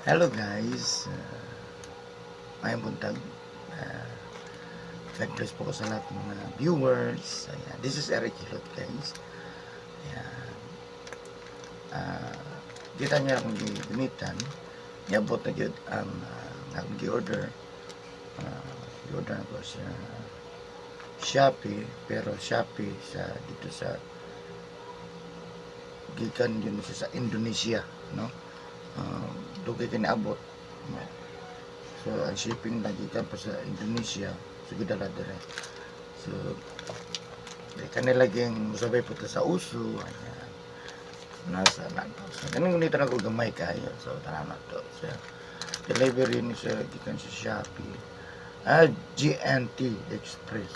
Hello guys, maayong buntag. God bless po ko sa lahat ng mga viewers. Ayan, this is Eric Hilot, guys. Ayan. Kita niyo akong gimitan. Niabot na gyud ang akong gi-order. Gi-order ko sa Shopee, pero Shopee sa dito sa gikan yun siya sa Indonesia, no? Dugay kay niabot. No? So, ang shipping na gikan pa sa Indonesia, so gidala dire. So, di kanila ging musabay po ta sa uso, ayan. Nasa na to. So, kaning nito na ko gamay kayo. So, tara na to. So, delivery ni siya gikan sa Shopee. Ah, GNT Express.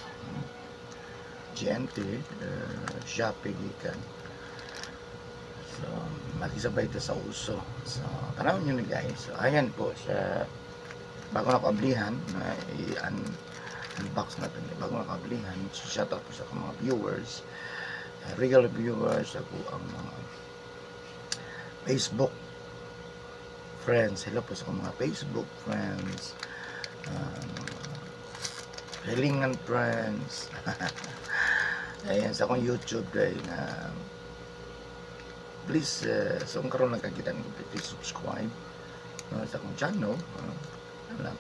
GNT, Shopee gikan. So, makisabay ito sa uso. So, tanaw nyo na, guys. So, ayan po sa bago na ko ablihan, na i-unbox natin. Bago na ko ablihan, so shout out po sa akong mga viewers, regular viewers, ako ang mga Facebook friends. Hello po sa akong mga Facebook friends, hilingan friends. Ayan, sa akong YouTube day na please, sa kung karon nagkakita nyo, please subscribe sa akong channel. Ano lang,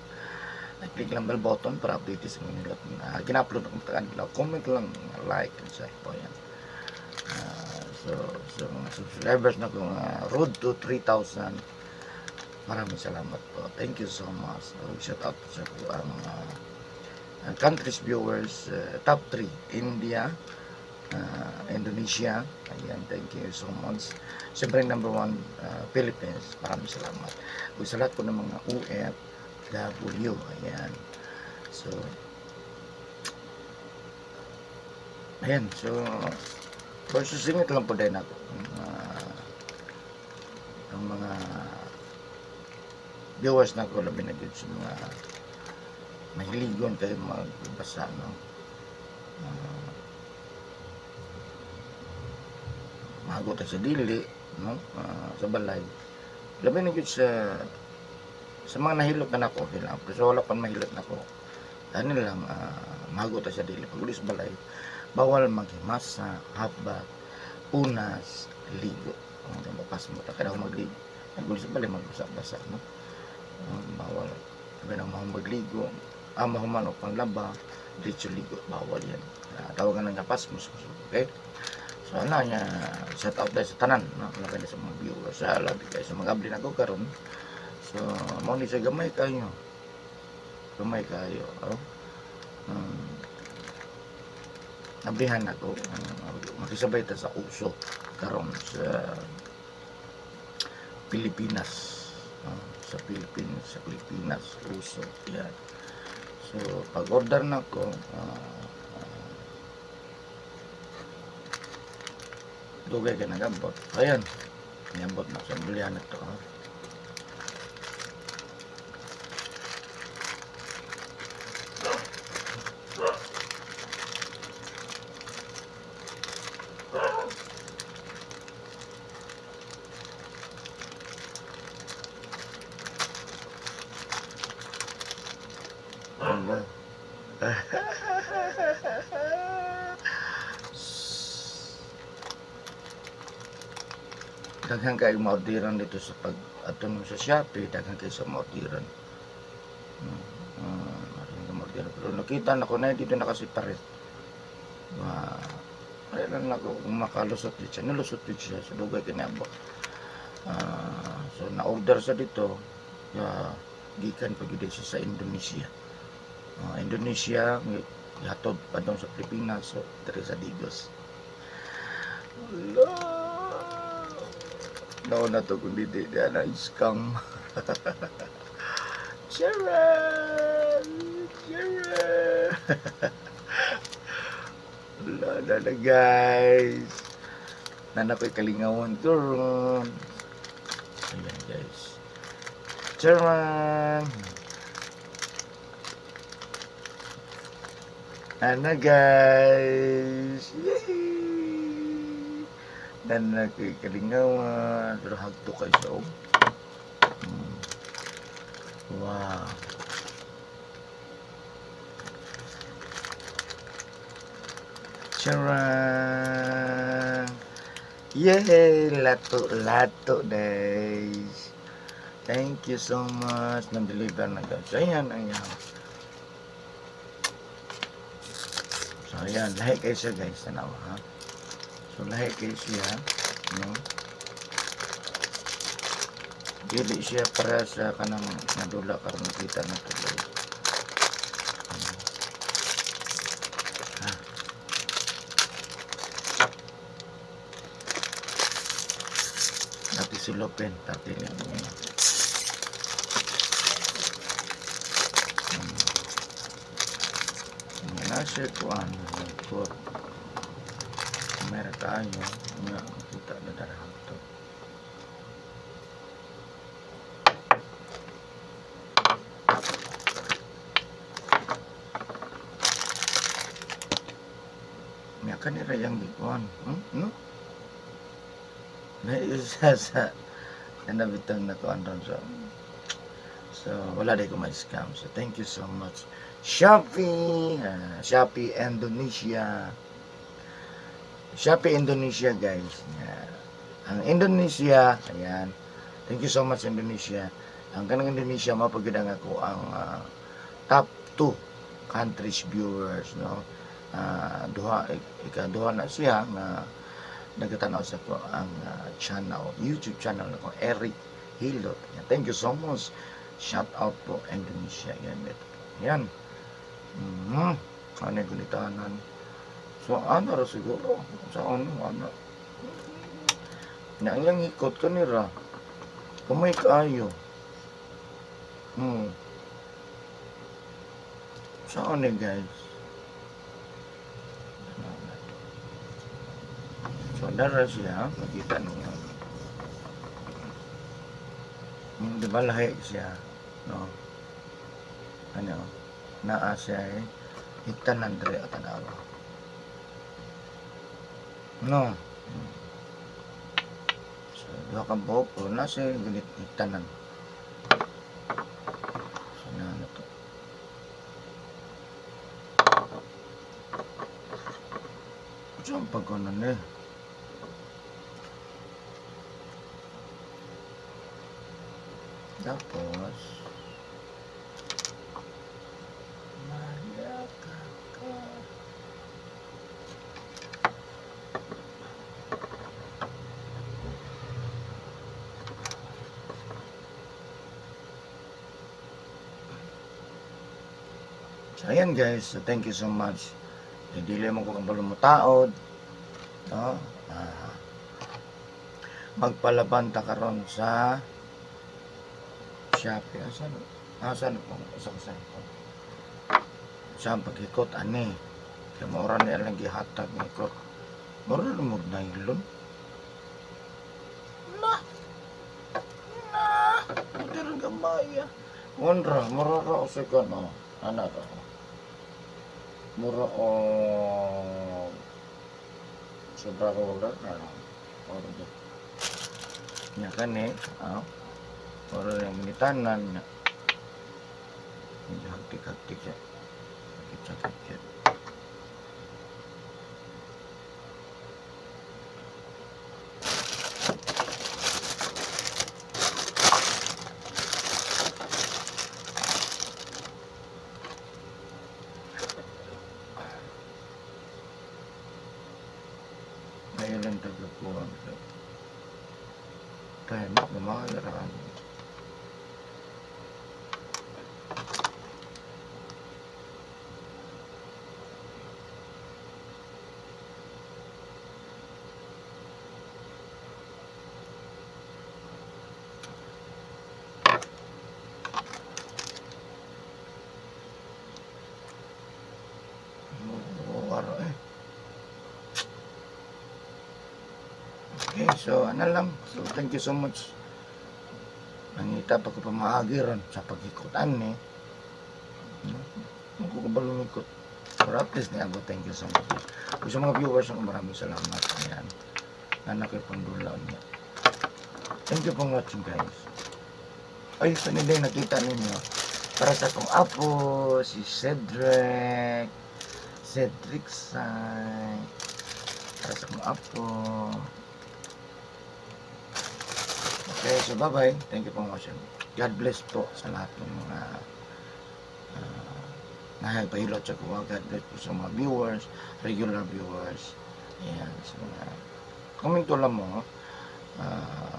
click lang bell button para update sa mga gina-upload akong tagaan. Comment lang, like and share po yan. So mga subscribers na kung road to 3,000, maraming salamat po. Thank you so much. So, shout out po sa po ang countries viewers, top 3, India, Indonesia. Ayan, thank you so much. Siyempre, number one, Philippines. Maraming salamat. Ug sa lahat po ng mga OFW. Ayan. So, ayan. So, processing ito lang po din ako. Ang mga viewers na ko, labi na gyud sa mga mahiligon kayo magbasa, no? Mahagot sa dili, no? Sa balay. Labi na gyud sa mga nahilot na nako, okay lang. Pero wala pa mahilot nako. Ano lang, mahagot sa dili. Pag uli sa balay, bawal maghimasa, habat, unas, ligo. Ang mapas mo, ta kada magligo. Pag uli sa balay, magbasa-basa, no? Bawal. Sabi na mahong magligo, mahuman o panglaba, diretso ligo, bawal yan. Tawagan na nga pasmos, okay? So ano niya, shout out dahil sa tanan, no? Labi na sa mga viewers, sa labi kayo sa mga abli na ko karon. So, mao ni siya, gamay kayo. Gamay kayo, oh. Ablihan ako, makisabay ta sa uso karon sa Pilipinas. Sa Pilipinas, sa Pilipinas, uso. Yan. So, pag order na ko, dugay ka nagabot. Ayan. Niabot na sa bilihan na to. Oh. Ala. Daghan kayo maorderan dito sa pag ato sa Shopee, daghan kayo sa maorderan. Daghan kayo maorderan. Pero nakita na ko na dito na kasi pares. Kaya lang ako kung makalusot din siya. Nilusot din siya sa dugay kiniabot. So na-order sa dito, gikan pa gyud siya sa Indonesia. Indonesia, gihatod pa doon sa Pilipinas, so diri sa Digos. Wala. Naon na to kung di di na scam. Charan! Charan! Wala na na guys. Nana ko'y kalingawan ko ron. Ayan guys. Charan! Ano guys? Yay! Nana ko'y kalingawan. Pero hagto kayo sa. Wow. Charang! Yay! Lato-lato, guys. Thank you so much. Nang-deliver na, guys. So, ayan, ayan. So, ayan. Lahi kayo siya, guys. Tanawa, ha? So, lahi kayo siya. No? Dili siya para sa kanang nadula karon kita na to, guys. Ah. Dati si Lopin, dati niya. Nasa kuan, ko. Meron tayo. Nga, kita na darahan to. Nga kanira yung gikuan. No? Na isa sa nabitang na kuan ron. So, wala di ko ma-scam. So, thank you so much. Shopee! Shopee Indonesia. Shopee Indonesia, guys. Yeah. Ang Indonesia, ayan. Thank you so much, Indonesia. Ang kanang Indonesia, mapagid ang ako ang top 2 countries viewers, no? Duha, ikaduha na siya na nagtanaw sa ko ang channel, YouTube channel nako, Eric Hilot. Ayan. Thank you so much. Shout out po Indonesia. Yan, ito po. Yan. Ano yung gunitanan? So, ano ra siguro? Sa ano, ano? Na ang lang ikot kanira. Kamay kaayo. Sa ano, guys? Ano na to? So, dara siya. Makita niyo. Di ba lahi siya? No? Ano? Naa siya eh. Itanan dre at tanawa. No? So, duha ka buhok. O, nasa ganit itanan. So, na ano to? Saan pagkanan eh? Tapos, mayakap ka. So, ayan guys. So, thank you so much. Hindi mo ko kang mutaod. No? Magpalaban ta karon sa Shopee. Asan? Asan po? Isa ko sa ito. Sa pagkikot, ani. Kaya maura niya lang gihatag ng ikot. Mura na mo nylon. Na! Na! Hindi rin gamaya. Unra, mura ra o sa no. Ana ra. Mura o sobra roller na. Ora do. Nya kani, ah. Ora yung ginitanan nya. Medyo hagtik-hagtik siya. Sakit-sakit siya. Ngayon lang tagapuan ko. Tayo mo, kumakailangan. Oo, araw eh. Okay, so ano lang. So thank you so much. Nangita pa ko pamaagi ron sa pag-ikutan eh. No? Ang ko kabalo ikot. Pero at least niabot, thank you so much. Kung sa mga viewers, maraming salamat. Ayan. Anak ko pang niya. Thank you for watching, guys. Ay, panilay nakita ninyo. Para sa akong apo, si Cedric. Cedric Sai. Para sa akong apo. Okay, so bye-bye. Thank you for watching. God bless po sa lahat ng mga nahagpahilot sa kuha. God bless po sa mga viewers, regular viewers. Ayan, sa mga komento lang mo.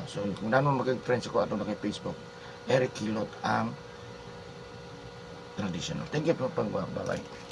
So, kung dano mag-friends ko ato na kay Facebook, Eric Hilot ang traditional. Thank you po pag bye-bye.